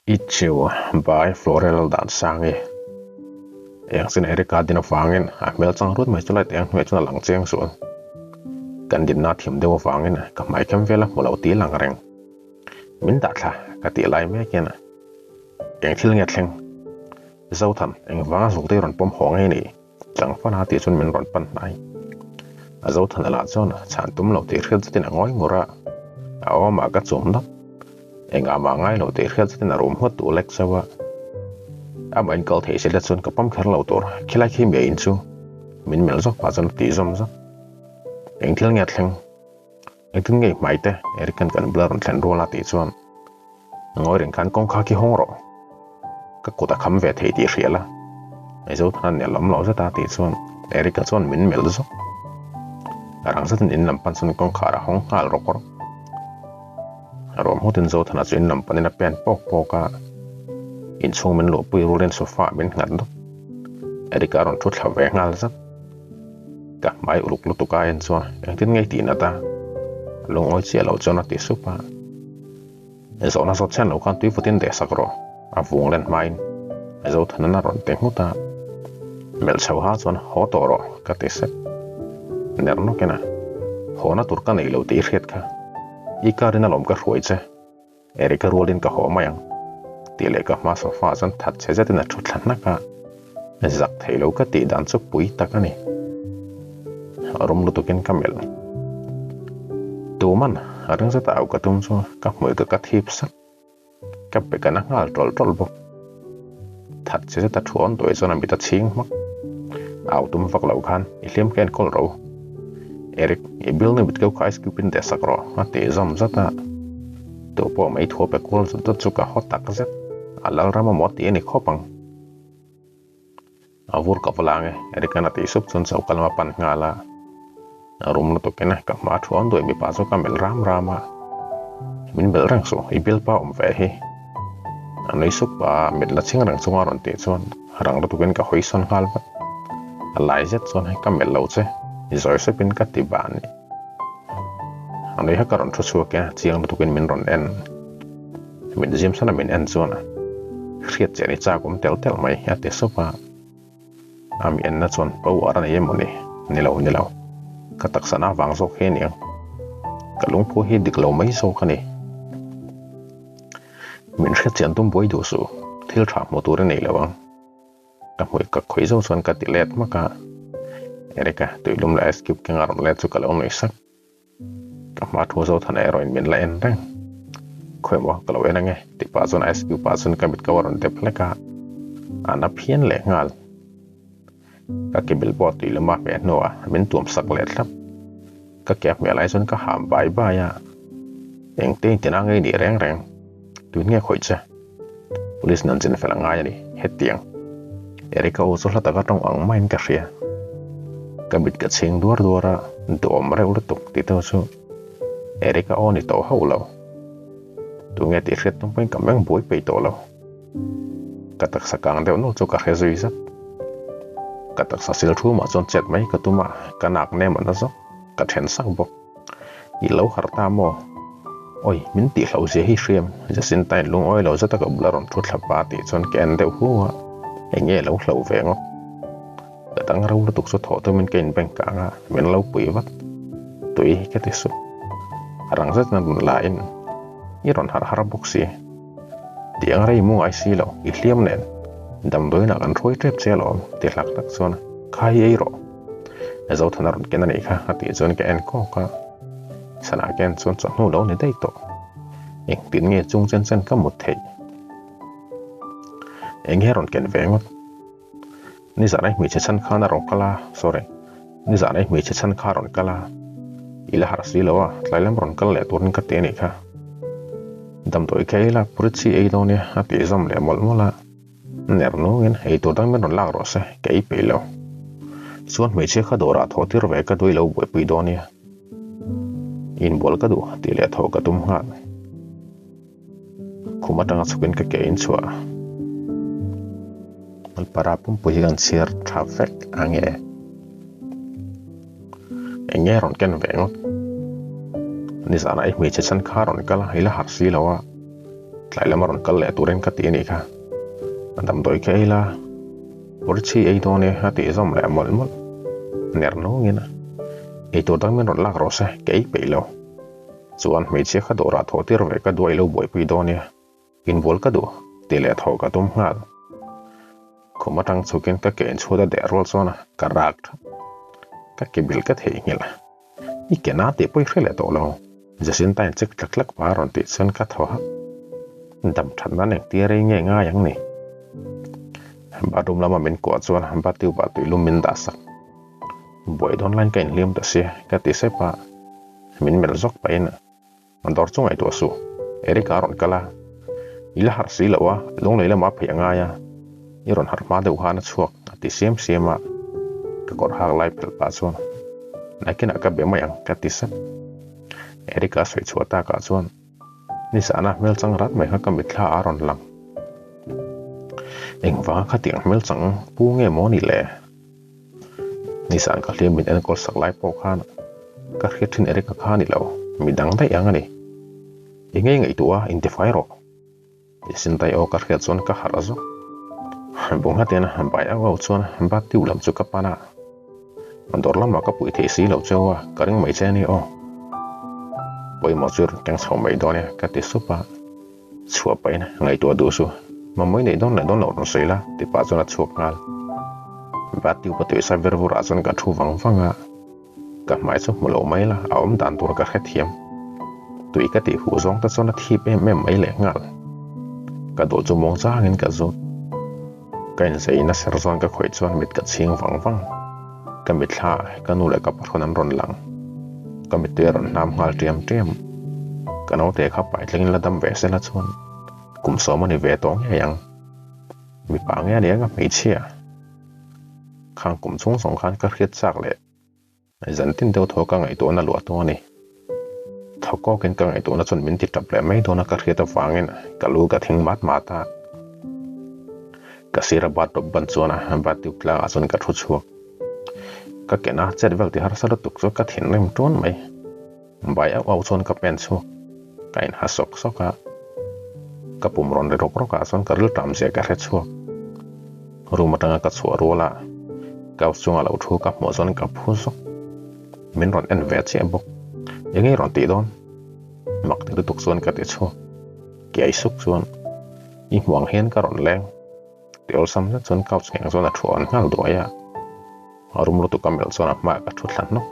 Itchiu by Floral dan sang i. Eng chin Erica din avangin a hmel chang rut mai chu light eng hnuaiah chuan a lang chiang sual. Kan dinna thim deuh avangin ka hmai khem vel a hmu lo tih lang reng. Min dah thla ka tih lai mekin eng thil nge thleng? Zothan, engvanga Zulte rawn pawm haw ngei ni? Chang fan a tih chuan min rawn pan hnai. A Zothana lah chuan chhan tum lo tih hriat zetin a ngawi ngur a, a awmah ka chum dap. Engah mah ngai lo tih hriat zetin a rum ngawt duh lek chauh a. Amah in kal thei sela chuan ka pawm kher lo tur, khilai khi mi a in chu min melh zawk pah chuan a tih zawm zat. Eng thil nge thleng? Engtin nge i hmai te? Eric-a'n kan bula rawn thlen rual a tih chuan Ngawi reng khan kawngka khi hawng rawh. Ka kut a kham ve thei tih hria la. Mizo than nel awm lo zet a tih chuan Eric-a chuan min melh zawk. A rang zetin in lam pan chuan kawngkhar a hawng nghal rawk rawk. A ruam hutin Zothana chu in lam panin a pen pawk pawk a. Inchhung min luhpui rulin sofa ah min nghat dawp. Eric-a a rawn thu thla ve nghal zat. Ka hmai uluk lutuk a en chuan engtin nge i tih nat a? Lungawi chiah lo chuan a ti sup a. Zawhna zawt chian lo khan tui vutin deh sak rawh, a vung len hmain Zothanan a rawn ti nghut a. Melh chho ha chuan haw tawh rawh ka ti sep. Ner nawkin a, Hawna tur ka nei lo tih i hriat kha. I car in alawm ka hruai che. Eric-a rualin ka haw mai ang tih leh ka hma sofa ah chuan that chhe zetin a thu thla hnak a, zak thei lo ka tih dan chu pui tak a ni. Rum lutukin ka melh. Tuman a ring zeta au ka tum chu ka hmui ka ka thip sak. Ka pe ka na nghal tawlh tawlh bawk. That chhe zeta thu awn tuai chuan a mit a chhing hmak. Au tum vak lo khan i hliam ka enkawl ro. Eric, i bill ni mit keu kha ice cube in deh sak rawh a ti zawm zat a. Tu pawh mai thu a pe kual zut zut chu ka haw tak zet. A lal ram amaw tih a ni khawp ang. A vur ka va lang e, Eric-a'n a tih sup chuan choka lama pan nghal a. A rum lutukin ka hma thu awn duai mipa chu ka melh ram ram a. Min melh reng suh, i bialpa awm ve hi. A nui sup a, mit la chhing reng chunga rawn tih chuan rang lutukin ka hawi sawn nghal vat. A lai zet chuan hei ka melh lo che, i zawi supin ka ti ban ni. A nui hak a rawn thu chhuak e, chiang lutukin min rawn en. Min zim sana min en chuan hriat chian i chak awm tel tel mai a ti sup a. A mi enna chuan power a nei emaw ni? Ni lo, ni lo. Ka taksa na vang zawk hi a niang. Ka lungphu hi dik lo mai zawk a ni. Min hriat chian tum buai duh suh, thil tha hmuh tur i nei lo ang. Ka hmui ka khawih zo chuan ka ti let hmak a. Eric-a tuilum leh ice cube keng a rawn let chu ka lo nuih sak. Ka hma thu zo than erawh in min la en reng. Khawi maw ka lo en ange tih pah chuan ice cube ah chuan ka mit ko a rawn dep hlek a, a na phian leh nghal. Ka ke bil pawh tui lama hmeh hnuah min tuam sak leh thlap. Ka ke a hmeh lai chuan ka ham bai bai a, engte in tina ngei nih reng reng. Tun nge khawih che? Police nan chin fel a ngai a ni, hetiang. Erica aw chu hla taka tawng ang maiin ka hria. Ka mit ka chhing duar duar a, duhawm reuh lutuk tih te chu Erica aw ni tawh hauh lo. Tunge tih hriat tum pawhin ka meng buai peih tawh lo. Ka taksa kang deuh nawlh chu ka hre zui zat. Ka taksa sil thumah chuan chet mai ka tum a, ka nak nem a na zawk, ka then sak bawk. I lo harh ta maw? Awi, min tih hloh zia hi hriam, Jacinta-in lungawi lo zeta ka bula rawn thu thla pa tih chuan ka en deuh hu a, eng nge lo hloh ve ngawt? Ka dang ro lutuk chu thawh tumin ka inbeng kang a, min lo pui vat. Tui ka ti sup. A rang zetin a rawn la in, I rawn harh har bawk si. Tiang rei mu ngai si lo, i hliam nen. Damdawiinah kan hruai tep che alawm, ti hlak hlak chuan, Khai ei rawh. Zothana rawn ken a nih kha a tih chuan ka en kawk a, Sanah ka en chuan chawhnu lo ni daih tawh. Engtin nge chung chen chen ka mut theih? Eng nge rawn ken ve ngawt? Nizan ai hmeichhe chhan khan a rawn kal a, sorry, nizan ai hmeichhe chhan kha a rawn kal a, i la harh si lo a, tlai lam rawn kal leh turin ka ti a nih kha. Damdawi kha ei la, purit chi ei dawn nia a tih zawm leh mawlh mawlh a. Ner nungin ei tur dang min rawn lak rawh se, ka ei peih lo. Chuan hmeichhia kha dawrah thawh tir ve ka duai lo buaipui dawn nia. Inbual ka duh tih leh thawh ka tum nghal. Khum atanga chhukin ka ke in chhuah. Para pumpui hi kan chhiar tha vek ange. Eng nge rawn ken ve ngawt? Nizanah i hmeichhe chhan kha rawn kal a, i la harh si lo a. Tlai lama rawn kal leh turin ka ti a nih kha. A damdawi kha ei la, Pawrchhi ei dawn e a tih zawm leh mawlh mawlh. Ner nungin ei tur dang min rawn lak rawh se, ka ei peih lo. Chuan hmeichhia kha dawrah thawh tir ve ka duai lo buaipui dawn nia. Inbual ka duh tih leh thawh ka tum nghal. Khum atang chhukin ka ke inchhut a deh rual chuan ka rak that. Ka ke bil ka theihnghilh. I ke na tih pawh i hre leh tawh lo. Jacinta in chek tlak tlak pa rawn tih chuan ka thaw hak. Dam that nan engtia rei nge ngai ang ni. Bathroom lama min kuah chuan bathtub ah tuilum min dah sak. Buai dawn laiin ka inhliam ta sia ka ti sep a. Min melh zawk pahin A dawr chu ngaihtuah suh. Eric a rawn kal a, I la harh si loh a, lunglei lamah a pheih a ngai a, i rawn harh hma deuh khan a chhuak a ti siam siam a, ka kawr hak lai phelh pah chuan nakinah ka be mai ang ka ti sep. Eric a sawi chhuah takah chuan nizana hmel chang rat mai kha ka mitthla a rawn lang. Engvanga khatiang hmel chang pu nge maw ni le? Nizan ka hliam min enkawl sak lai pawh khan ka hriat thin Eric-a kha a ni lo, mi dang daih ang a ni. I ngei ngaihtuah a, intifai rawh. Jacinta-i aw ka hriat chuan ka harh zawk. Bu nghatin bai auh auh chuan Batiu lam chu ka pan a, dawr lamah ka puih theih si loh cheu a, ka ring mai che a ni aw. Pawimawh chu rawn keng chho mai dawn e ka ti sup a. Chhuah pahin ngaihtuah duh su. Mamawii neih dawn leh dawn loh rawn sawi la ti pah chuan a chhuak nghal. Batiu pa tuisa ver vurah chuan ka thu vang vang a, ka hmai chu hmu lo mai la a awm dan tur ka hrethiam. Tui ka tih huh zawng te chuan a thip em em mai leh nghal. Ka dul chu muang changin ka zut. Ka inzeiin a ser zawn ka khawih chuan mit ka chhing vang vang. Ka mitthla ka nu leh ka pahrawn an rawn lang. Ka mittui a rawn hnam nghal tiam tiam. Ka naute kha paithlengin la dam ve sela chuan kum sawm a ni ve tawh ngei ang. Mipa nge a ni anga hmeichhia? Khang kum chhung zawng khan ka hriat chak leh Zan tin deuh thaw ka ngaihtuahna luah tawh a ni. Thaw kawkin ka ngaihtuahna chuan min ti tap leh mai dawn a ka hriat avangin ka lu ka thing mat mat a. Ka sira bathrobe ban chuan a bathtub tlangah chuan ka thu chhuak. Ka ken a chet vel ti harsa lutuk chu ka thinrim ṭuan mai. Bai auh auh chuan ka pen chhuak. Ka inha sawk sawk a. Ka pum rawn ri rawk rawk ah chuan ka rilṭam zia ka hre chhuak. Room atanga ka chhuah rual a, couch chunga lo thu ka hmuh chuan ka phu zawk. Min rawn en ve chiah bawk. Eng nge rawn tih dawn? Mak ti lutuk chuan ka ti chhuak. Kiai suk chuan i hmuh ang hian ka rawn leng. Ti awlsam zet chuan couch ngheng chuan a thu awn nghal duai a. Rum lutuk a melh chuan a hmaah ka thu thla hnawk.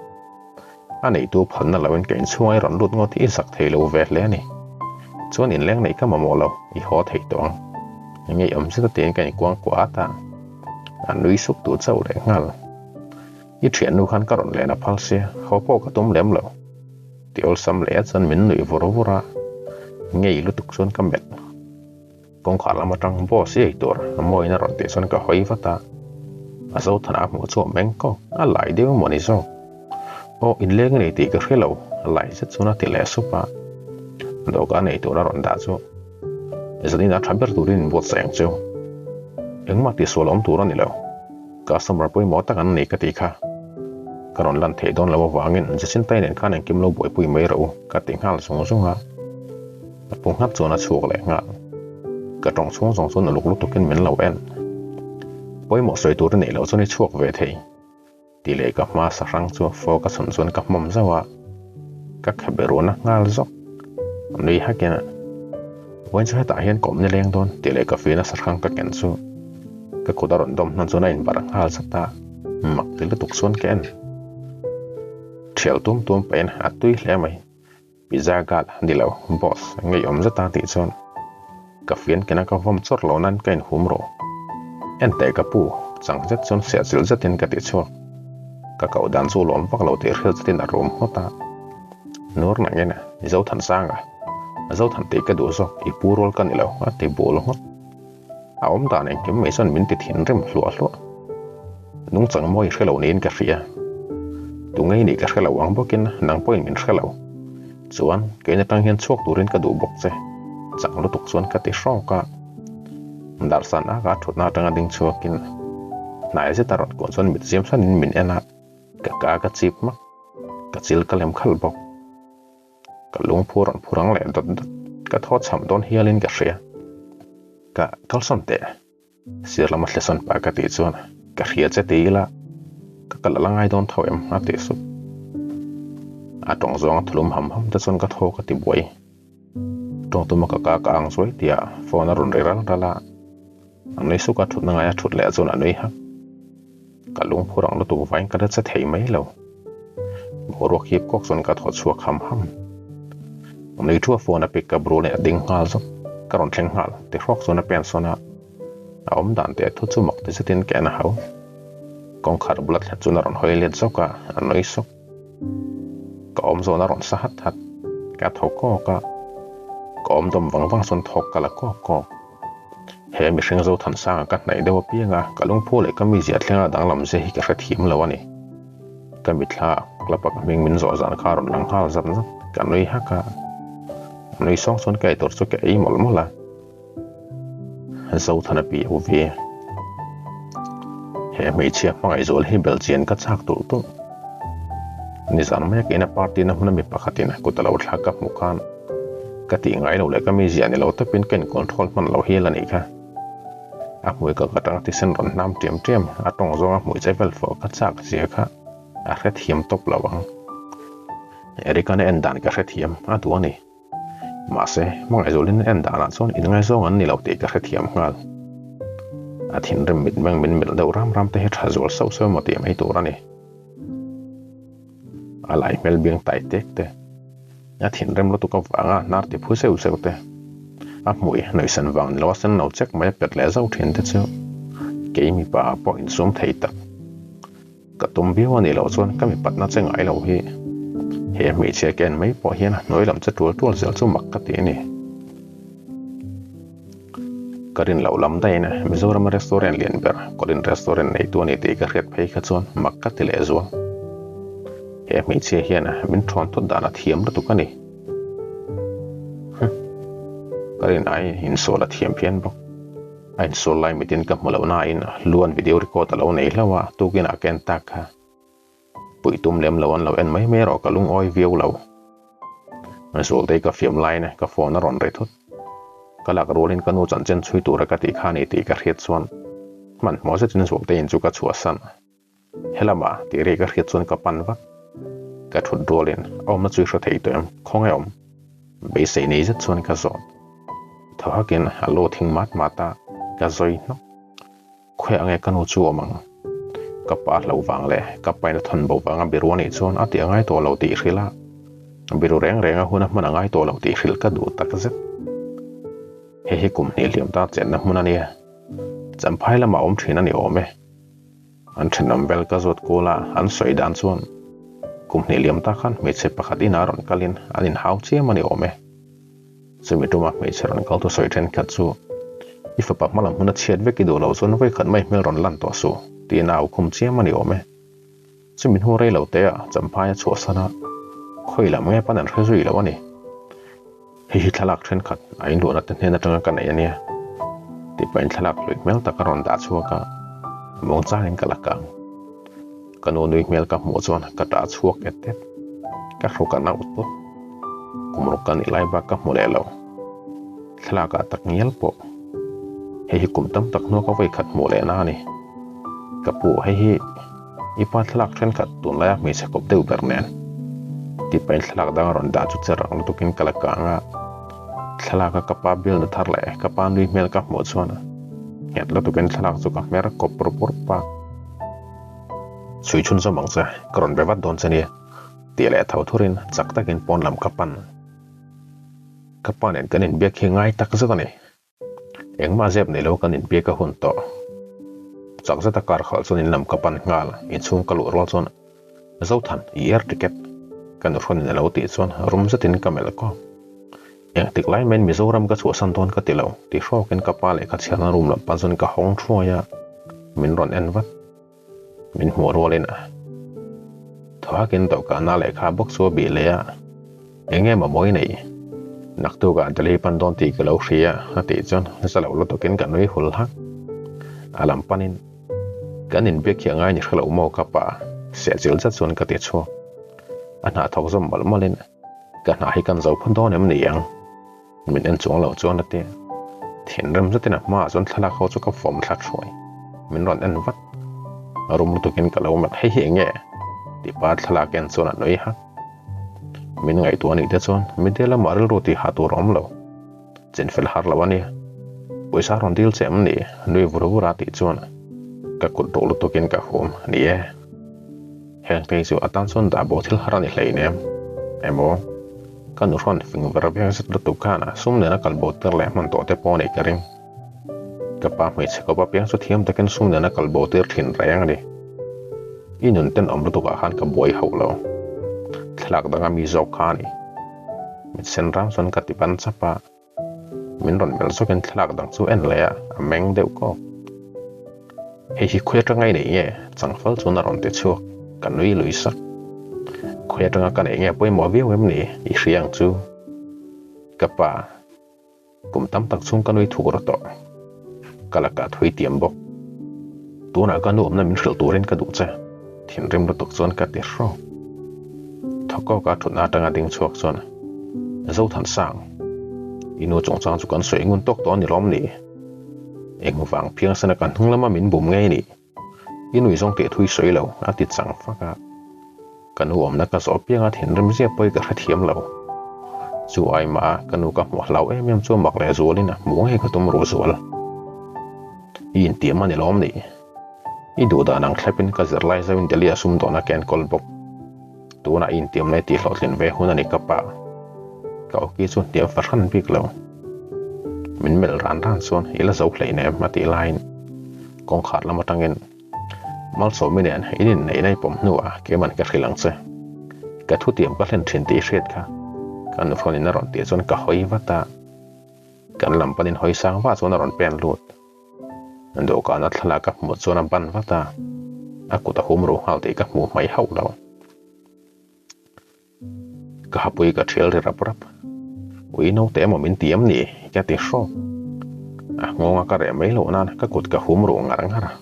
A neitu phalna loin ka inchhunga i rawn lut ngawt hi i zak thei lo ve hle a ni. Chuan inleng neih ka mamawh lo, i haw thei tawh ang. Enge i awm zet a tiin ka inkuang kuah at a, a nui suk duh chauh leh nghal. I thiannu khan ka rawn len a phal sia, haw pawh ka tum lem lo. Ti awlsam leh a chuan min nuih vur vur a, ngei lutuk chuan ka melh. Kawngkhar lam atang boss i ei tur a mawiin a rawn tih chuan ka hawi vat a, a Zothana a hmuh chu a meng kawk, a lai deuh emaw ni zawk. Aw inleng a nei tih ka hre lo, a lai zet chuan a ti leh sup a, dawhkan ei tur a rawn dah chu zanin a tha ber turin in buatsaih ang cheu. Engmah tihsual awm tur a ni lo, customer pawimawh tak an ni ka tih kha. Ka rawn lan theih dawn loh avangin Jacinta-i nen khan engkim lo buaipui mai rawh u ka ti nghal zung zung a. A pu nghat chuan a chhuak leh nghal. Ka tawng chhung zawng chuan uluk lutukin min lo en. Pawimawh sawi tur i neih loh chuan i chhuak ve thei. Tih leh ka hma sahrang chu fork a chhun chuan ka hmawm zauh a, ka khabe ruahna nghal zawk. A nui hakin a, Vawiin chu hetah hian ka awm nileng dawn tih leh ka fihna sahrang ka ken chu ka kut a rawn dawm hnan chuan a inbarh nghal zat a, mak ti lutuk chuan ka en. Thial tum tum pahin a tui hle mai. Pizza gal a ni lo, boss, ngeiawm zet a tih chuan ka fian kena ka vawm chawrh lo nan ka inhum rawh. En teh ka pu, chang zet chuan sehchilh zetin ka ti chhuak. Ka koh dan chu lawm vak lo tih hriat zetin a rum ngawt a. Nur nangin i Zothansanga, Zothan tih ka duh zawk, i pu rual ka ni lo, a ti bul ngawt. A awm dan engkim mai chuan min ti thinrim hluah hluah. Nungchang mawi hre lo niin ka hria. Tungei nih ka hre lo ang bawkin nang pawhin min hre lo. Chuan kein atang hian chhuak turin ka duh bawk che. Chang lutuk chuan ka ti hrawk a. Darsan aka thutna atanga ding chhuakin hnai zeta rawn kuan chuan mit ziam sanin min en a, ka ka ka chip hmak. Ka chil ka lem khalh bawk. Ka lungphu rawn phur ang leh dawt dawt. Ka thaw cham dawn hialin ka hria. Ka kalsawn teh. Sir lama thlesawn pah ka tih chuan ka hria che ti ila ka kal ala ngai dawn tho em a tih sup. A tawng zawnga thulum ham ham te chuan ka thaw ka ti buai. Tawng tuma ka ka ka ang zuai tia phone a rawn ri ral ral a. A nui suk a thutna ngaia thut leh chuan a nui hak. Ka lungphur ang lutuk vain ka la che thei mai lo. Boruak hip kawk chuan ka thaw chhuak ham ham. Nui thu a phone a pick up rualin a ding nghal zawk. Ka rawn thleng nghal ti hrawk chuan a pen sawn a. A awm dan teh thu chu mak ti zetin ka en a hau. Kawngkhar bula thlen chuan a rawn hawi let zawk a, a nui sawk. Ka awm zawn a rawn sa hat hat. Ka thaw kawk a. Ka awm dawm vang vang chuan thawk ka la kawk kawk. He mihring Zothansanga ka hnaih deuh apianga ka lungphu leh ka mizia thlenga danglam zia hi ka hrethiam lo a ni. Ka mitthla club-a ka hming min zawh zan kha a rawn lang nghal zat zat. Ka nui hak a, a nui sawng chuan ka eitur chu ka ei mawlh mawlh a. Zothana pi u ve. He hmeichhia hmangaihzual hi belchian ka chak tulh tulh. Nizan mai a keina party na hmuna mi pakhatin kut a lo thlak ka hmuh khan ka tih ngai lo leh ka mizia ni lo tawpin ka in control hman lo hial a nih kha. A hmui ka ka tang thisen rawn hnam tiam tiam a tawng zawnga hmui che vel fawh ka chak zia kha a hrethiam tawp lo ang. Eric-a na en dan ka hrethiam a duh a ni. Mahse, hmangaihzualin a en danah chuan inngaizawng an ni lo tih ka hrethiam nghal. A thinrim mitmeng min melh deuh ram ram te hi tha zual sauh sauh emaw tih mai tur a ni. A lai hmel biang tai tek te, a thinrim lutuk avanga hnar ti phu zeuh zeuh te, a hmui nuihsan vang ni lo a sen no chek mai a pet leh zauh thin te chu kei mipa ah pawh insum thei tak. Ka tum viau a nih loh chuan ka mipatna che ngai lo hi he hmeichhia ka en mai pawh hian a hnuai lam che tual tual zel chu mak ka ti a ni. Ka rin loh lam daiin Mizorama restaurant lian ber Colin Restaurant neitu a ni tih ka hriat phei kha chuan mak ka ti leh zual. He hmeichhia hian min thawn thut dan a thiam lutuk a ni. Ka rin aiin insual a thiam phian bawk. A insual lai mitin ka hmu loh nain luan video record a lo nei hlauh a, tukin ah ka en tak kha. Puih tum lem lo an lo en mai mai erawh ka lungawi viau lo. Zualtei ka fiam laiin ka phone a rawn ri thut. Ka lak rualin ka nu chanchin chhui tura ka tih kha ni tih ka hriat chuan hmanhmawh zetin Zualteiin chu ka chhuahsan. Helamah tih ri ka hriat chuan ka pan vat. Ka thut rualin a awmna chu i hre thei tawh em? Khawnge awm? Beisei nei zet chuan ka zawt. Thaw hakin a lu thing mat mat a, ka zawi hnawk. Khawi ange ka nu chu awm ang? Ka pa hlo vang leh ka pain a thawn bo vanga biru anih chuan a tih a ngai tawh lo tih hrilh a, biru reng reng a hun a hman a ngai tawh lo tih hrilh ka duh tak zet. Hei hi kum hnih hliam ta chenna hmun a nia, Champhai lamah awm thin a ni awm e. An thenawm vel ka zawt kual a, an sawi dan chuan kum hnih liam ta khan hmeichhe pakhat inah rawn kalin an inhau chiam a ni awm e. Chumi tuma hmeichhe rawn kal thusawi thenkhat chu, I fapa hmalam hmun a chhiat vek i duh loh chuan vawikhat mai hmel rawn lan tawh suh, tiin a au khum chiam a ni awm e. Chumi hnu rei lo te ah Champhai a chhuahsan a, khawi lam nge pawn an hre zui lo a ni. Hei hi thlalak thenkhat a inluahna te hnen atanga ka nei a nia, tih pahin thlalak hlui hmel tak a rawn dah chhuak a, muangchangin ka la kang. Ka nu nui hmel ka hmuh chuan ka tah chhuak et et. Ka hruk a nauh tawp. Kum ruk ka nih lai bak ka hmu leh lo. Thlalak ah tak ngial pawh. Hei hi kum tam tak hnua ka vawi khat hmuh leh na a ni. Ka pu hei hi i pa thlalak thenkhat tunlaia hmeichhe kawp deuh ber nen. Ti pahin thlalak dang a rawn dah chu che rang lutukin ka la kang a. Thlalak a ka pa bialna thar leh ka pa nui hmel ka hmuh chuan nghet lutukin thlalak chu ka hmer kawp rup rup a. Chhui chhun zawm ang che, ka rawn be vat dawn che nia, tih leh tho thurin chak takin pawn lam ka pan. Ka pa nen kan inbiak hi ngai tak zet a ni. Engmah zep nei lo kan inbiak a hun tawh. Chak zeta kar khalh chuan in lam ka pan nghal, inchhung ka luh rual chuan Zothan, i air ticket ka nuhrawnin a lo tih chuan rum zetin ka melh kawk. Engtik lai maiin Mizoram ka chhuahsan dawn ka ti lo, ti hrawkin ka pa lehkha chhiarna room lam pan chuan ka hawng thuai a, min rawn en vat. Min hmuh rualin a thaw hakin dawhkanna lehkha bawk chu a bih leh a, Eng nge maw mawi nei? Naktukah Delhi pan dawn tih ka lo hria a tih chuan za lo lutukin ka nui hul hak. A lam panin kan inbiak hi a ngai ni hre lo maw ka pa sehchilh zet chuan ka ti chhuak. A hna thawk zawm mawlh mawlhin ka hna hi kan zo phawt dawn em ni ang? Min en chuang lo chuan a ti. Thinrim zetin a hmaah chuan thlalak ho chu ka fawm thla thuai. Min rawn en vat. Rum lutukin ka lo melh hei hi eng nge? Tipa thlalak en chuan a nui hak. Min ngaihtuah anih te chuan midel lamah rilru tih hah tur a awm lo. Chinfel har lo a nia. Pawisa rawn dil che em ni? Nui vur vur a tih chuan ka kut ruh lutukin ka hum ni e. Heng te hi chu a tan chuan dah bo thil har a ni hleinem. Emaw, ka nu hrawn fing ver veng zet lutuk khan sum nena kal bo tir leh hman tawh te pawh a nih ka ring. Ka pa hmeichhe kawp apiang chu thiam takin sum nena kal bo tir thin reng a ni. I nun tenawm lutukah khan ka buai hauh lo. Thlalak danga mi zawk kha a ni. Mit sen ram chuan ka ti ban chap a. Min rawn melh zawkin thlalak dang chu en leh a, a meng deuh kawk. Hei hi khawi atanga i neih nge? Changfal chuan a rawn ti chhuak. Ka nui lui sak. Khawi atanga ka neih nge pawimawh viau em ni? I hria ang chu. Ka pa. Kum tam tak chhung ka nui thuk rawh tawh. Ka lakah thui tiam bawk. Tunah ka nu awmna min hrilh turin ka duh che. Thinrim lutuk chuan ka ti hrawk. Thawkawka thutna atanga ding chhuak chuan Zothansang, i nu chungchang chu kan sawi ngun tawk tawh a ni lawm ni? Engvang phiangsana kan hnung lama min bum ngei ni? I nui zawng tih thui sawi lo, a ti chang fak a. Ka nu awmna ka zawh pianga thinrim zia pawi ka hrethiam lo. Chu ai mah a, ka nu ka hmuh hlau em em chu mak leh zualin a hmuh ngei ka tum ruh zual. I intiam a ni lawm ni? I duh dan ang thlepin ka zirlai zauhin Delhi a sumdawn a ken kawl bawk. Tunah i intiam lai tih hlawhtlin ve hun a ni ka pa. Ka awki chu hniam fahran bik lo. Min melh ran ran chuan i la zo hleinem a tih laiin kawngkhar lam atangin Malsawmi nen in inneihna i pawm hnuah keimah ka hrilh ang che. Ka thutiam ka hlen thin tih i hriat kha. Ka nuhrawnin a rawn tih chuan ka hawi vat a. Kan lam panin hawi sang vah chuan a rawn pen lut. Dawhkana thlalak ka hmuh chuan a ban vat a, a kut a hum ruh nghal tih ka hmuh hmaih hauh lo. Ka hapui ka thial ri rap rap. Ui naute emaw min ti em ni? Ka ti hrawk. A nghawnga ka reh mai loh nan ka kut ka hum ruh ngar ngar a.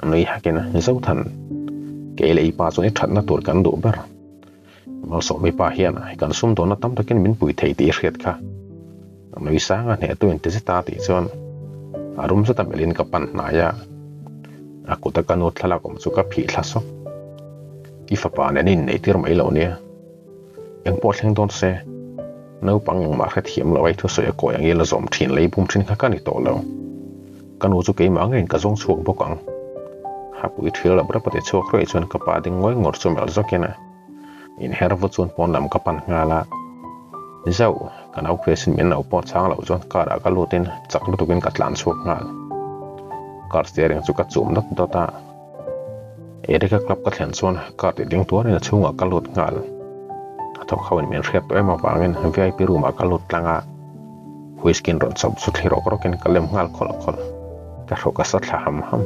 A nui hakin Zothan, kei leh i pa chuan i thatna tur kan duh ber. Malsawmi pa hian kan sumdawnna tam takin min pui thei tih i hriat kha. A nui sang a hnehtu in ti zet a tih chuan a rum zet a melhin ka pan hnai a, a kuta ka nu thlalak awm chu ka phih thla sawk. I fapa nen i inneih tir mai lo nia. Engpawh thleng dawn se, naupang engmah hrethiam lo ai thusawi a kawi angin la zawm thin lei bum thin kha ka ni tawh lo. Ka nu chu keimah ngeiin ka zawng chhuak bawk ang. Hapui thil rap rap a ti chhuak hruai chuan ka pa ding ngawi ngawr chu melh zawkin a inher vut chuan pawn lam ka pan nghal a. Zauh, ka nau Grace-in min lo pawh chang loh chuan car ah ka lutin chak lutukin ka tlan chhuak nghal. Car steering chu ka chum dawt dawt a. Erika club ka thlen chuan car ti ding tuarin a chhungah ka lut nghal. A thawk ho in min hriat tawh em avangin VIP room ah ka lut tlang a. Whisky in rawn chawp chu thli rawk rawkin ka lem nghal khawlh khawlh. Ka hrawk a sa thla ham ham.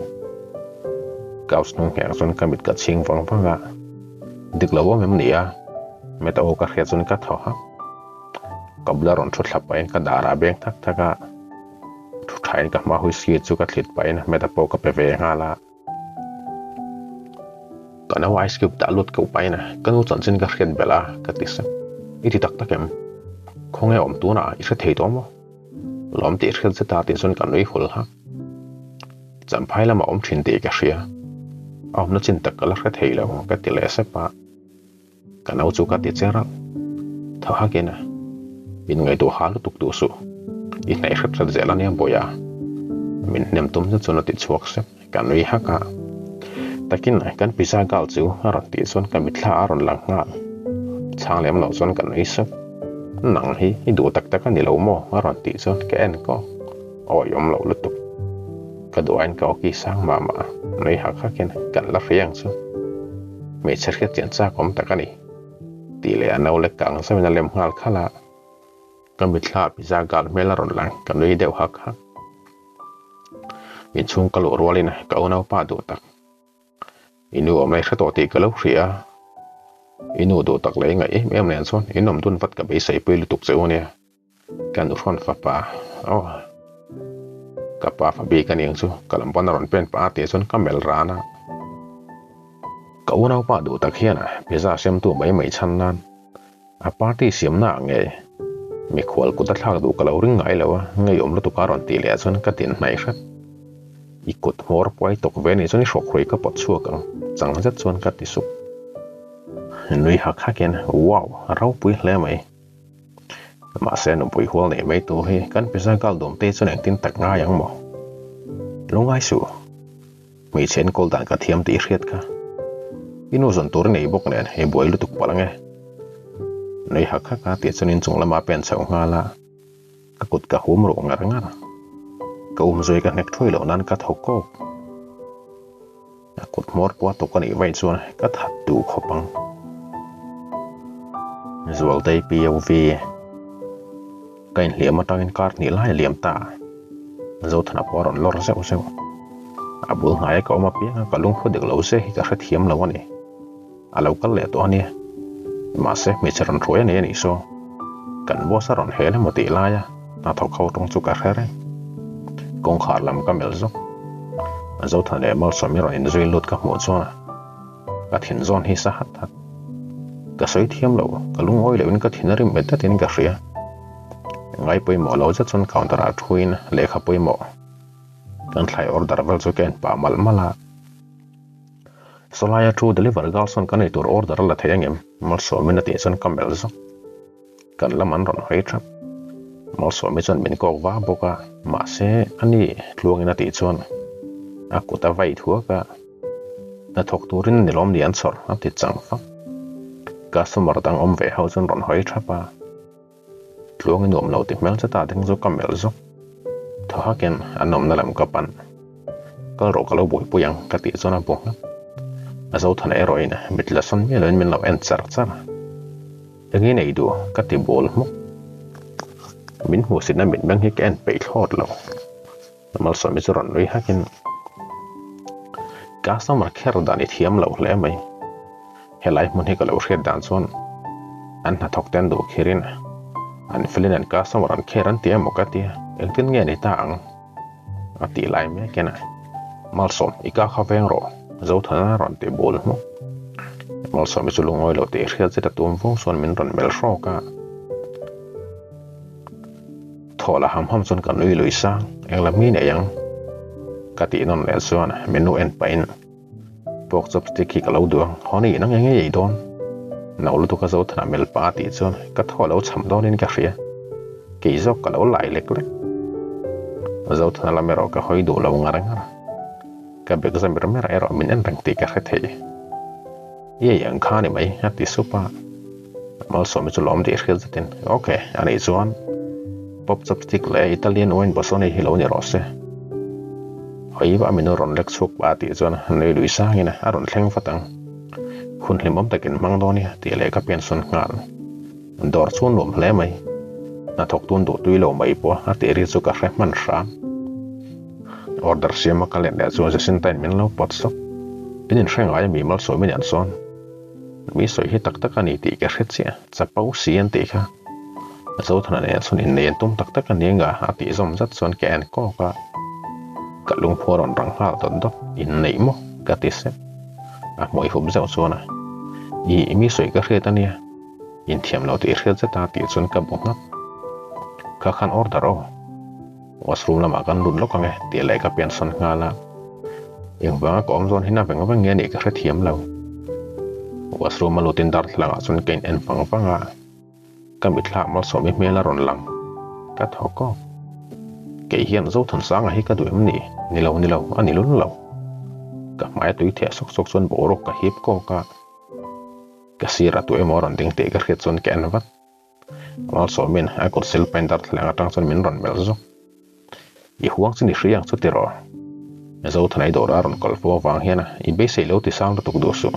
Couch hnung ngheng chuan ka mit ka chhing vang vang a. Dik lo awm em ni a? Meta aw ka hriat chuan ka thaw hak. Ka bula rawn thu thla pahin ka darah beng thak thak a. Thu thain ka hma whisky chu ka thlit pahin Meta pawh ka pe ve nghal a. Ka nau ice cube dah lut keuh pahin ka nu chanchin ka hriat belh a ka ti sep. I ti tak tak em? Khawnge awm tunah i hre thei tawh maw? Lawm tih hriat zeta tih chuan ka nui hul hak. Champhai lamah awm thin tih ka hria. A awmna chin tak ka la hre thei lo ka ti leh sep a. Ka nau chu ka ti che ralh. Thaw hakin a, Min ngaihtuah ha lutuk duh suh. I hnaih hret hret zel ania Bawia. Min hnem tum zet chuan a ti chhuak sep. Ka nui hak a. Takin kan pizza girl chu a rawn tih chuan ka mitthla a rawn lang nghal. Chhang lem loh chuan ka nui sep. Nang hi i duh tak tak a ni lo maw? a rawn tih chuan ka en kawk. Awi awm loh lutuk. Ka duh aiin ka awki sang mah mah a, nui hak hakin kan la hria ang chu. Hmeichhe hriat chian chak awm tak a ni. Tih leh a no lek kang zauhin a lem nghal khalh a. Ka mitthla ah pizza gal hmel a rawn lang, ka nui deuh hak hak. Inchhung ka luh rualin ka unaupa duh tak. I nu awm lai hre tawh tih ka lo hria a. I nu duh tak leh i ngaih em em nen chuan in awm dun vat ka beisei pui lutuk che u nia. Ka nuhrawn fapa aw ka pa fa bik a niang chu ka lam pawn a rawn pen pah a tih chuan ka melh ran a. Ka unaupa duh tak hian pizza siamtu mai mai chhan nan a party siamna ah ngei. Mikhual kut a thlak duh ka lo ring ngai lo a, ngeiawm lutuk a rawn tih leh ah chuan ka tin hnaih hret. I kut hmawr puai tawk ve nih chuan i hrawkhrui ka pawt chhuak ang, chang zet chuan ka ti sup. Nui hak hakin, Wow, a ropui hle mai. Mahse nupui hual nei mai tur hi kan pizza gal dawm te chuan engtin tak ngai ang maw? Lungai suh. Hmeichhe enkawl dan ka thiam tih i hriat kha. I nu zawn tur i nei bawk nen i buai lutuk palh ange. Nui hak hak a tih chuan inchung lama pen chho nghal a, ka kut ka hum ruh ngar ngar. Ka um zui ka hnek thuai loh nan ka thaw kawk. A kut hmawr pawh a tuk a nih vaih chuan ka that duh khawp ang. Zualtei POV Ka inhliam atangin kar hnih lai a liam ta. Zothana pawh a rawn lawr zeuh zeuh. A bul hnaia ka awm apiang a ka lungphu dik lo zia hi ka hrethiam lo a ni. A lo kal leh tawh a nia. Mahse hmeichhe rawn hruai a nei a nih saw. Kan boss a rawn hel emaw tih laia hnathawk ho tawng chu ka hre reng. Kawngkhar lam ka melh zawk. Zothana leh Malsawmi rawn inzui lut ka hmuh chuan ka thin zawn hi sa hat hat. Ka sawi thiam lo, ka lungawi lohin ka thin a rim bet datin ka hria. Ngai pawimawh lo zet chuan counter ah thuin lehkha pawimawh kan thlai order vel chu ka en pah malh malh a. Sawlaia thu deliver girl sawn kan eitur order a la thei angem? Malsawmin a tih chuan ka melh zawk. Kan lam an rawn hawi thap. Malsawmi chuan min kawk va bawk a, mahse ani tluangin a tih chuan a kut a vai thuak a, hnathawk turin ni lawm ni an chhawr a ti chang fak. Customer dang awm ve ho chuan rawn hawi thap a. Tluang i nuam lo ti hmel zeta ding chu ka melh zawk. Thaw hakin an awmna lam ka pan. Kal rawh ka lo buaipui ang ka tih chuan a bu nghat. A Zothana erawhin mit la sawn miah loin min lo en char char a. Eng i nei duh ka ti bul hmuk. Min hmuhsitna mitmeng hi ka en peih thlawt lo. Malsawmi chu rawn nui hakin, Customer care dan i thiam lo hle mai. Helai hmun hi ka lo hriat dan chuan an hnathawk te an duh khirin an felin an customer an care an ti emaw ka tia, engtin nge ni ta ang? A tih lai mekin a, Malsawm, i ka kha veng rawh, Zothana rawn ti bul hmuk. Malsawmi chu lungawi lo tih hriat zet a tum vung chuan min rawn melh hrawk a. Thaw la ham ham chuan ka nui lui sang, englam nge nei ang? Ka tih nawn leh chuan menu en pahin pork chopstick hi ka lo duh ang, haw ni nang enge ei dawn? No lutuk a Zothana melh pah a tih chuan ka thaw lo cham dawnin ka hria, kei zawk ka lo lai lek lek. Zothana lam erawh ka hawi duh lo ngar ngar, ka bag za mer mer erawh min en reng tih ka hre thei. I ei ang kha ni mai, a ti sup a. Malsawmi chu lawm tih hriat zetin, Ok, a nih chuan pop chopstick leh Italian wine bosoni hi lo ni rawh se. Hawiva minu rawn lek chhuak pah a tih chuan nui lui sangin a rawn thleng vat ang. Hun hlimawm takin hmang dawn i tih leh ka piansawn nghal. Dawr chu nuam hle mai. Hnathawk tun duh tui lo mai pawh a tih ri chu ka hre hman hram. Order siama ka let leh chuan Jacinta-in min lo pawt sawk. In inhre ngai ami Malsawmi nen sawn. Mi sawi hi tak tak a ni tih ka hre chiah, chapo si an tih kha. Zothana nen chuan innei an tum tak tak a ni anga a tih zawm zat chuan ka en kawk a. Ka lungphu a rawn rang nghal dawt dawt, inneih maw? ka ti sep. A hmuih hup zeuh chuan a, Ih, mi sawi ka hriat a nia. Inthiam lo tih hriat zet a tih chuan ka bu nghat. Kha khan order aw. Washroom lamah kan lut lawk ang e tih leh ka piansawn nghal a. Engvanga ka awm zawn hi na veng veng nge anih ka hrethiam lo. Washroom a lutin darthlalang ah chuan ka in en vang vang a. Ka mitthla Malsawmi hmel a rawn lang. Ka thaw kawk. Kei hian Zothansanga hi ka duh em ni? Ni lo, ni lo, a ni lul lo. Ka hmai a tui theh sawk sawk chuan boruak ka hip kawk a. Ka sir a tu emaw a rawn ding tih ka hriat chuan ka en vat. Malsawmin a kut sil pain darthlalang atang chuan min rawn melh zawk. I huang chu ni hri ang chu tiraw? Zothanai dawra a rawn kal fo avang hian i beisei lo ti sang lutuk duh suh.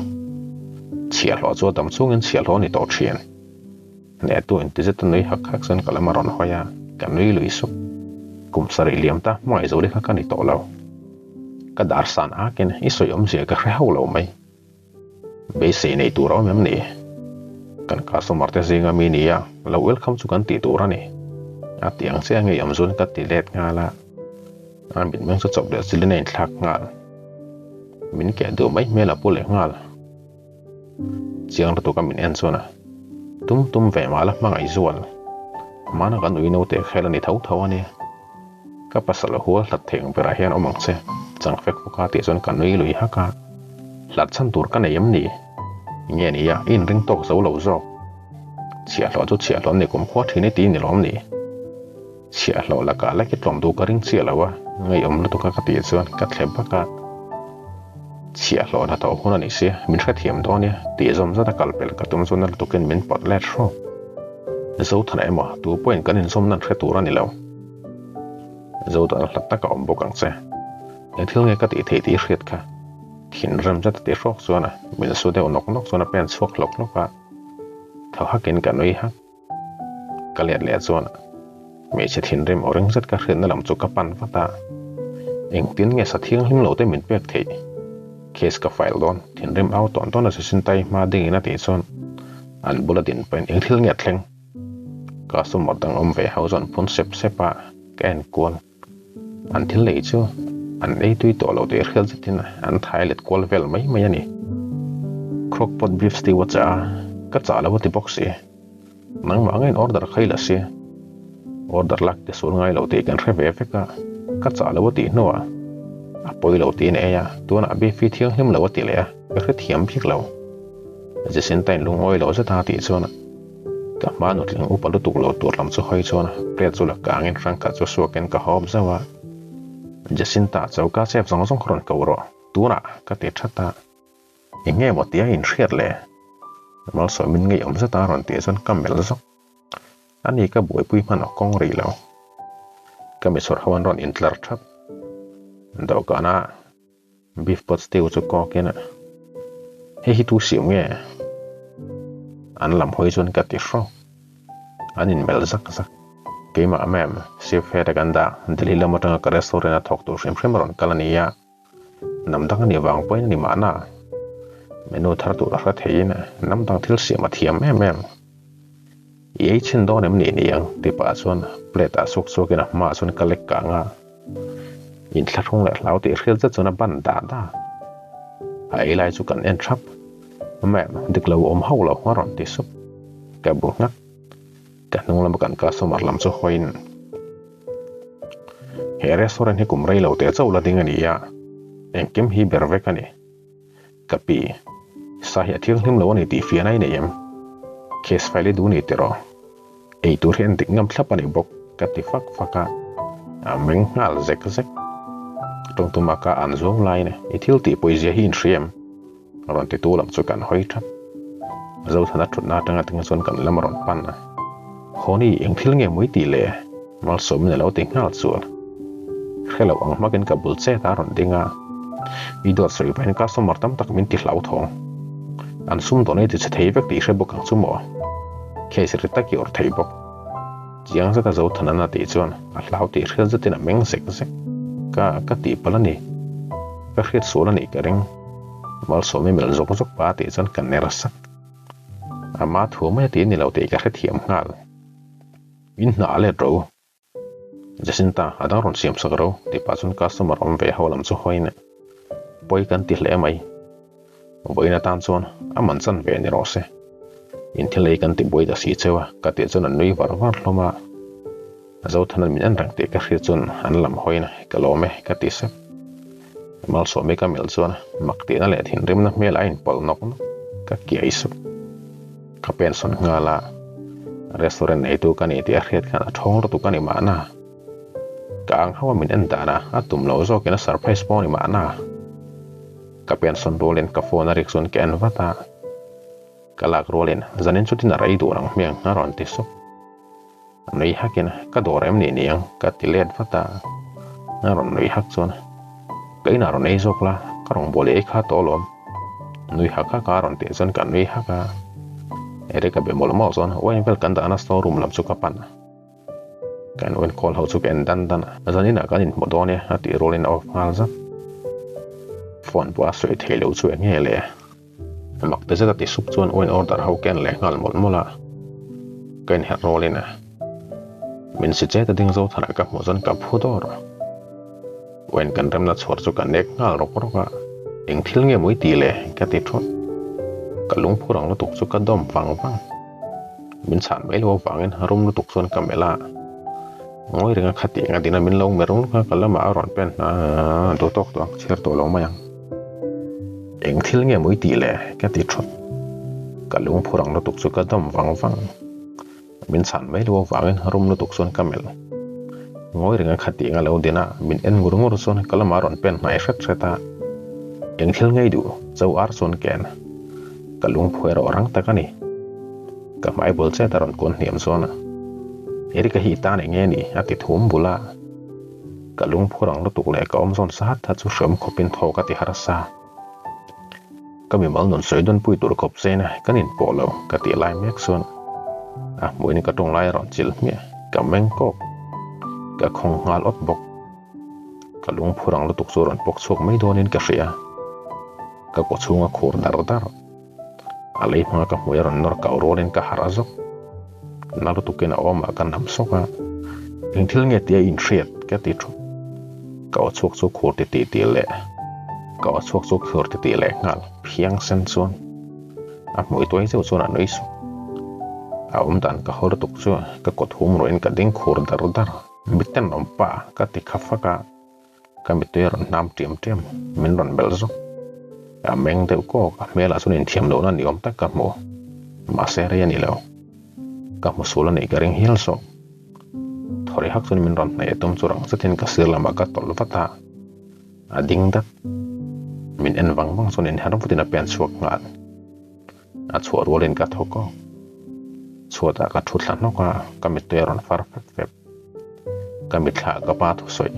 Chhiahhlawh chu a dam chungin chhiahhlawh a ni tawh thin. Hnehtu inti zeta nui hak hak chuan ka lam a rawn hawi a, ka nui lui sup. Kum sarih liam ta hmangaih zo leh kha ka ni tawh lo. Ka dar san akin i sawi awmzia ka hre hauh lo mai. Beisei nei tur a awm em ni? Kan customer te zinga mi nia, lo welcome chu kan tih tur a ni. A ti ang chiah ngei awm chuan ka ti let nghal a. A mitmeng chu chawp leh chilin a inthlak nghal. Min keh duh mai hmel a pu leh nghal. Chiang lutuk a min en chuan a tum tum ve mah la hmangaih zual. Hmana kan ui naute khel a ni tho tho a nia. Ka pasal hual hlat thei ang berah hian awm ang che, chang fek fawk a tih chuan ka nui lui hak a. Hlat chhan tur ka nei em ni? Nge nia, i inring tawk zo lo zawk. Chhiahhlawh chu chhiahhlawh an ni kum khua thin i ti ni lawm ni? Chhiahhlawh lakah lek i tlawm duh ka ring chiah lo a, ngeiawm lutuk a ka tih chuan ka thle bak a. Chhiahhlawh hnathawh hun a ni sia, min hrethiam dawn nia, tih zawm zat a kal pelh ka tum chuan a lutukin min pawt let hrawk. Zothana emaw, tu pawhin kan inzawm nan hre tur a ni lo. Zothana hlat taka awm bawk ang che. Eng thil nge ka tih theih tih i hriat kha? Thinrim zet a ti hrawk chuan a min su deuh nawk nawk chuan a pen chhuak hlawk hlawk a. Thaw hakin ka nui hak. Ka let leh chuan hmeichhe thinrim aw ring zet ka hriatna lam chu ka pan vat a. Engtin nge sa thianghlim lo te min pek theih? Case ka file dawn, thinrim au tawn tawn a Jacinta-i hma dingin a tih chuan an bula din pahin eng thil nge a thleng? Customer dang awm ve ho chuan phun sep sep a, ka en kual. An thil lei chu an ei tui tawh lo tih hriat zetin an thai let kual vel mai mai a ni. Crockpot beef stew a chah a, ka chah lo a ti bawk si. Nangmah angin order kha i la si. Order lak te sual ngai lo tih kan hre ve vek a, ka chah lo a tih hnuah a pawi lo tiin ei a, tunah beef hi thianghlim lo a ti leh a, ka hrethiam bik lo. Jacinta in lungawi lo zet a tih chuan Ka hma nutling upa lutuk lo tur lam chu hawi chuan plate chu la kangin hrang khat chu suakin ka hawp zauh a. Jacinta choka chep zawng zawng kha rawn ko rawh, tunah ka ti that a. Eng nge maw tia inhriat le? Malsawmin ngeiawm zet a rawn tih chuan ka melh zawk. Ani ka buaipui hman a kawng rih lo. Ka misuar ho an rawn intlar thap. Dawhkana Beef pot stew chu kawkin a, Hei hi tu siam nge? An lam hawi chuan ka ti hrawk. An inmelh zak zak. Keimah ma'am, Chef head a kan dah, Delhi lam atanga ka restaurant a thawk tur hrim hrim a rawn kal a ni a. Hnam dang a nih vang pawhin a ni mahna. Menu thar tur a hre theiin hnam dang thil siam a thiam em em. I ei chhin dawn em ni niang? Ti pah chuan plate ah suk chhuakin a hmaah chuan ka lek kang a. Inthlahrung leh hlau tih hriat zet chuan a ban dah dah. A ei lai chu kan en thap. Ma'am, dik lo awm hauh lo a rawn ti sup. Ka bu nghat. Ka hnung lama kan customer lam chu hawiin he restaurant hi kum rei lo teh chauh la ding a ni a, engkim hi ber vek a ni. Ka pi, sa hi a thianghlim lo a ni tih fiahna i nei em? Case file i duh ni tiraw? Ei tur hi an dik ngam thlap a ni bawk, ka ti fak fak a, a meng nghal zek zek. Tawngtuma ka an zuau laiin i thil tih pawizia hi inhria em? Rawn ti tu lam chu kan hawi thap. Zothana thutna atanga tinga chuan kan lam a rawn pan a. Hawni, eng thil nge mawi tih le? Malsawmin a lo ti nghal chuan. Hre lo ang hmakin ka bul chet a rawn ding a. I dawt sawi vahin customer tam tak min ti hlauthawng. An sum dawn ei ti chhe thei vek tih hre bawk ang chu maw? Case ri tak i awrh thei bawk. Chiang zeta Zothanan a tih chuan a hlau tih hriat zetin a meng zek zek. Ka, ka tihpalh a ni. Ka hriat sual a nih ka ring. Malsawmi melh zawk zawk pa a tih chuan ka ner sak. Ama thu mai a ti a ni lo tih ka hrethiam nghal. In hna a let ro. Jacinta, a dang rawn siam sak ro, tih pah chuan customer awm ve ho lam chu hawiin pawi kan ti hle mai. Vawiin atan chuan a man chan ve ni rawh se. In thil ei kan ti buai ta si cheu a, ka tih chuan an nui var var hlawm a. Zothanan min en reng tih ka hriat chuan an lam hawiin ka lawm e ka ti sep. Malsawmi ka melh chuan mak tihna leh thinrimna hmel a inpawlh nawk nawk ka kiai sup. Ka pensawn nghal a, restaurant neitu ka ni tih a hriat khan a thawng lutuk a ni mahna. Ka ang ho a min en dan a, a tum loh zawkin a surprise pawh a ni mahna. Ka pensawn rualin ka phone a rik chuan ka en vat a, ka lak rualin zanin chu dinner ei duh rang hmiang a rawn ti sup. A nui hakin ka dawr em ni niang ka ti let vat a, a rawn nui hak chuan ka inah rawn ei zawk la, ka rawn bual ei kha tawh alawm. Nui hak hak a rawn tih chuan ka nui hak a, Eric a be mawlh mawlh chuan wine vel kan dahna store room lam chu ka pan a, kan wine call ho chu ka en dan dan a, zan inah kan inhmu dawn e a tih rualin a off nghal zat. Phone pawh a sawi theih loh chu eng nge le? Mak te zet a ti sup chuan wine order ho ken leh nghal mawlh mawlh a, ka inherh rawlin a min si chet a ding zo tharah ka hmuh chuan ka phu dawr. Wine kan remna chhuar chu ka nek nghal rawk rawk a, eng thil nge mawi tih le ka ti thawt. Ka lungphu rang lutuk chu ka dawm vang vang. Min chhan mai loh avangin rum lutuk chuan ka melh a, ngawi renga khatiang a dina min lo mer rung a, ka lamah a rawn pen a, duh tawk tawh ang, chhiar tawh lo mai ang. Eng thil nge mawi tih le? ka ti thawt. Ka lungphur ang lutuk chu ka dawm vang vang. Min chhan mai loh avangin rum lutuk chuan ka melh. Ngawi renga khatiang a lo din a, min en ngur ngur chuan ka lamah a rawn pen hnai hret hret a. Eng thil ngei duh? Cho ar chuan ken. Ka lungphu erawh rang tak a ni. Ka hmai bul chet a rawn kun hniam chuan a, Erika hi i tan eng nge ni? a ti thum bul a. Ka lungphu rang lutuk leh ka awm zawn zat kha chu hreawm khawpin thaw ka ti harsa. Ka mimal nun sawi dawn pui tur khawp chein kan inpawh lo ka tih lai mek chuan a hmuin ka tawng lai a rawn chilh hmiah. Ka meng kawk. Ka khawng nghal awt bawk. Ka lungphu rang lutuk chu rawn pawk chhuak mai dawnin ka hria. Ka kaw chhung a khur dar dar. A lei hmanga ka hmui a rawn nawr kau rualin ka harh a zawk. Na lutukin a awmah ka nam sawk a, Eng thil nge tia inhriat? ka ti thup. Ka aw chhuak chu khur ti tih tih leh ka aw chhuak chu khur ti tih leh nghal phiang sen chuan a hmui tuai zeuh chuan a nui suk. A awm dan ka haw lutuk chu ka kawt hum ruahin ka ding khur dar dar. Miten awm pa ka ti kha fak a. Ka mittui a rawn hnam tiam tiam, min rawn belh zawk. A meng deuh kawk, a hmelah chuan inthiam lohna ni awm tak ka hmu. Mahse rei a ni lo. Ka hmu sul a nih ka ring hial zawk. Thawri hak chuan min rawn hnaih a tum chu rang zetin ka sir lamah ka tawlh vat a. A ding dat. Min en vang vang chuan inher vutin a pen chhuak nghal. A chhuah rualin ka thaw kawk. Chhuatah ka thu thla hnawk a, ka mittui a rawn far fep fep. Ka mitthla ka pa thusawi,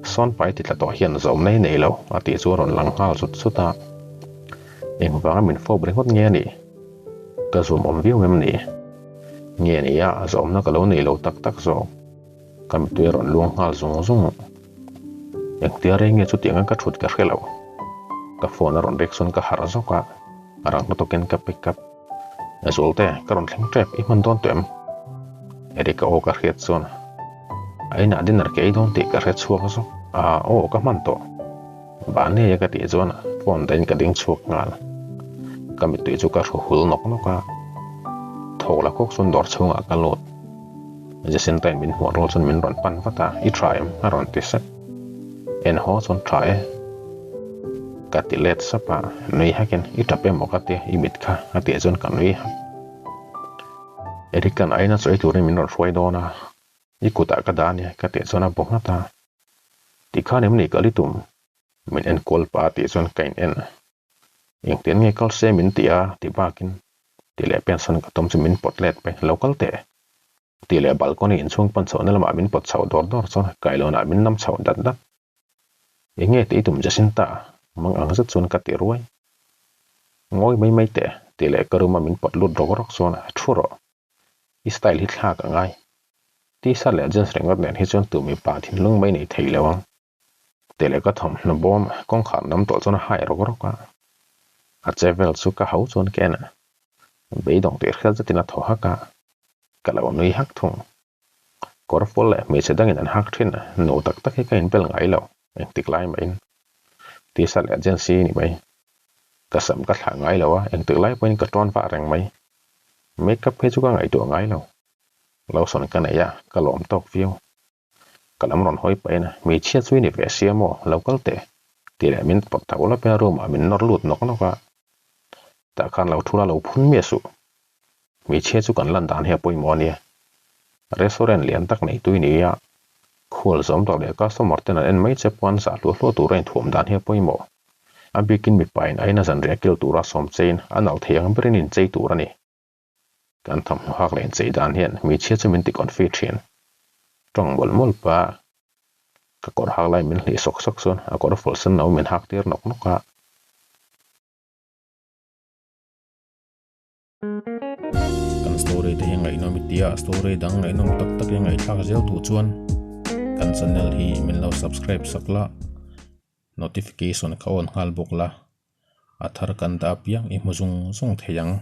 Sawn pai ti tla tawh hian zawm nei nei lo a tih chu a rawn lang nghal zut zut a. Engvanga min fawp ringawt nge a nih? Ka zuam awm viau em ni? Nge ni a, zawmna ka lo nei lo tak tak zawk. Ka mittui a rawn luang nghal zung zung. Engtia rei nge chutianga ka thut ka hre lo. Ka phone a rawn rik chuan ka harh zawk a, a rang lutukin ka pick up. Zualte, ka rawn thleng tep, i hman dawn tawh em? Eric-a aw ka hriat chuan a inah dinner ka ei dawn tih ka hre chhuak zawk. Aa, aw ka hman tawh. Vahneia ka tih chuan phone dahin ka ding chhuak nghal. Ka mittui chu ka hru hul nawk nawk a, thawk la kawk chuan dawr chhungah ka lut. Jacinta-in min hmuh rual chuan min rawn pan vat a, I tha em? a rawn ti sep. En haw chuan tha e. Ka ti let sap a, nui hakin, I tap emaw ka tia, i mit kha, a tih chuan ka nui hak. Eric-a'n aina chawi turin min rawn hruai dawn a, i kutah ka dah a nia, ka tih chuan a bu nghat a. Tikhan em ni ka li tum? Min enkual pah a tih chuan ka in en. Engtian nge kal se min ti a? ti bakin ti leh pensawn ka tum chu min pawt let mai. Lo kal teh. Ti leh balcony inchhung pan chhohna lamah min pawt chhoh dawr dawr chuan kailawnah min nam chhoh dat dat. Enge tih i tum Jacinta? Mang ang zet chuan ka ti ruai. Ngawi mai mai teh ti leh ka room a min pawt lut rawk rawk chuan thu rawh. I style hi thlak a ngai. T-shirt leh jeans ringawt nen hi chuan tu mipa thinlung mai nei thei lo ang. Ti leh ka thawmhnaw bawm kawngkhar nam tawh chuan a hai rawk rawk a. A che vel chu ka ho chuan ka en a. Beidawng tih hriat zetin a thaw hak a. Ka lo nui hak thung. Kawr fual leh hmeichhe dangin an hak thin a, nu tak tak hi ka inbel ngai lo, engtik lai mahin. T-shirt leh jeans hi ni mai. Ka sam ka thlah ngai lo a, engtik lai pawhin ka tawn vah reng mai. Makeup phei chu ka ngaihtuah ngai lo. Lotion ka nei a, ka lawm tawk viau. Ka lam rawn hawi pahin a, Hmeichhia chu i ni ve sia maw, lo kal teh, tih leh min pawt tho lawp in a room ah min nawr lut nawk nawk a. Tah khan lo thu la lo phun miah suh. Hmeichhia chu kan lan dan hi a pawimawh a nia. Restaurant lian tak nei tui ni a, khual zawm tak leh customer ten an en mai che pawh an zah hluah hluah tura inthuam dan hi a pawimawh. A bikin mipa in a ina zanriah kil tura sawm chein a nalh thei ang berin inchei tur a ni. Kan thawmhnaw hak leh inchei dan hian hmeichhia chu min ti confi thin. Tawng mawlh mawlh pa ka kawr hak lai min hlih sawk sawk chuan a kawr fawlh sen no min hak tir nawk nawk a. Kan story te hi ngaihnawm i tia story dang ngaihnawm tak tak i ngaihthlak zel duh chuan kan channel hi min lo subscribe sak la notification kha on nghal bawk la a thar kan dah apiang i hmu zung zung thei ang.